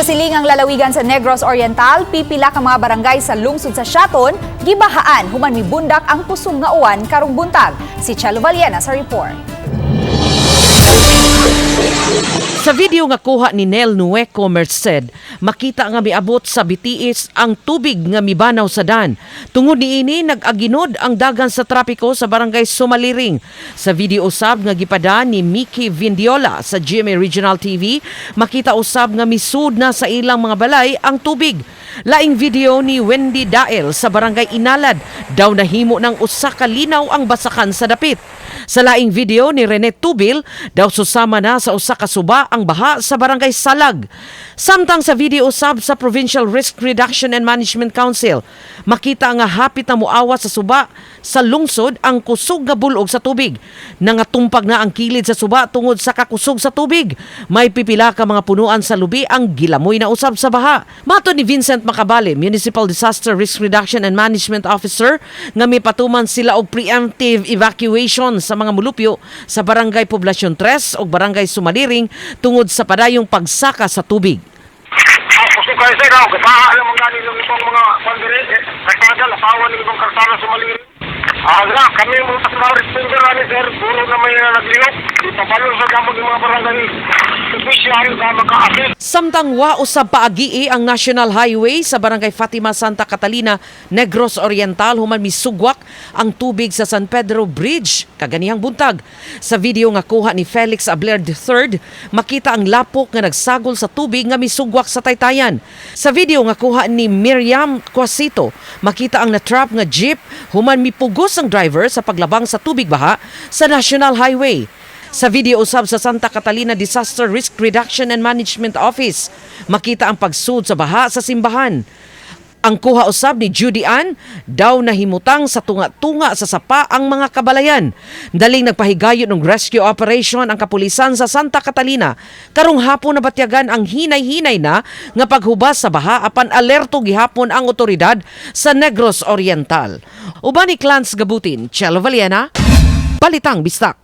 Sa silingang lalawigan sa Negros Oriental, pipila ka mga barangay sa lungsod sa Siaton gibahaan human mibundak ang kusog nga uwan karong buntag. Si Chelo Valiena sa report. Sa video nga kuha ni Nel Nueco Merced, makita nga miabot sa bitiis ang tubig nga mibanaw sa dan. Tungod niini, nag-aginod ang dagan sa trapiko sa barangay Sumaliring. Sa video usab nga gipada ni Mickey Vindiola sa GMA Regional TV, makita usab nga misud na sa ilang mga balay ang tubig. Laing video ni Wendy Dael sa barangay Inalad, daw nahimo ng usa ka linaw ang basakan sa dapit. Sa laing video ni Rene Tubil, daw susama na sa usa ka suba ang baha sa barangay Salag. Samtang sa video usab sa Provincial Risk Reduction and Management Council, makita nga hapit na muawa sa suba sa lungsod ang kusog nga bulog sa tubig. Nangatumpag na ang kilid sa suba tungod sa kakusog sa tubig. May pipila ka mga punuan sa lubi ang gilamoy na usab sa baha. Matod ni Vincent Macabale, Municipal Disaster Risk Reduction and Management Officer, nga mipatuman sila og preemptive evacuation sa mga mulupyo sa Barangay Poblacion 3 ug Barangay Sumaliring tungod sa padayong pagsaka sa tubig. Ah, kusog kayo, sir, ako. Baha naman gani yung ibang mga pandiri. Eh, kalsada, lapawan ng ibang kalsada sa Maliring. Ah, nga, kami mga responder ani, sir, puro na may nagliyok. Ipabalon sa gamot ng mga barangay official na maka-assist. Samtang wa usab paagii ang National Highway sa Barangay Fatima, Santa Catalina, Negros Oriental human misugwak ang tubig sa San Pedro Bridge kaganihang buntag. Sa video nga kuha ni Felix Abler III, makita ang lapok nga nagsagol sa tubig nga misugwak sa taytayan. Sa video nga kuha ni Miriam Cuasito, makita ang natrap nga jeep human mipugos ang driver sa paglabang sa tubig baha sa National Highway. Sa video usab sa Santa Catalina Disaster Risk Reduction and Management Office, makita ang pagsud sa baha sa simbahan. Ang kuha usab ni Judy Ann, daw nahimutang sa tunga-tunga sa sapa ang mga kabalayan. Daling nagpahigayon ng rescue operation ang kapulisan sa Santa Catalina. Karong hapon nabatyagan ang hinay-hinay na nga paghubas sa baha, apan alerto gihapon ang otoridad sa Negros Oriental. Uban ni Clans Gabutin, Chelo Valiena, Balitang Bisdak.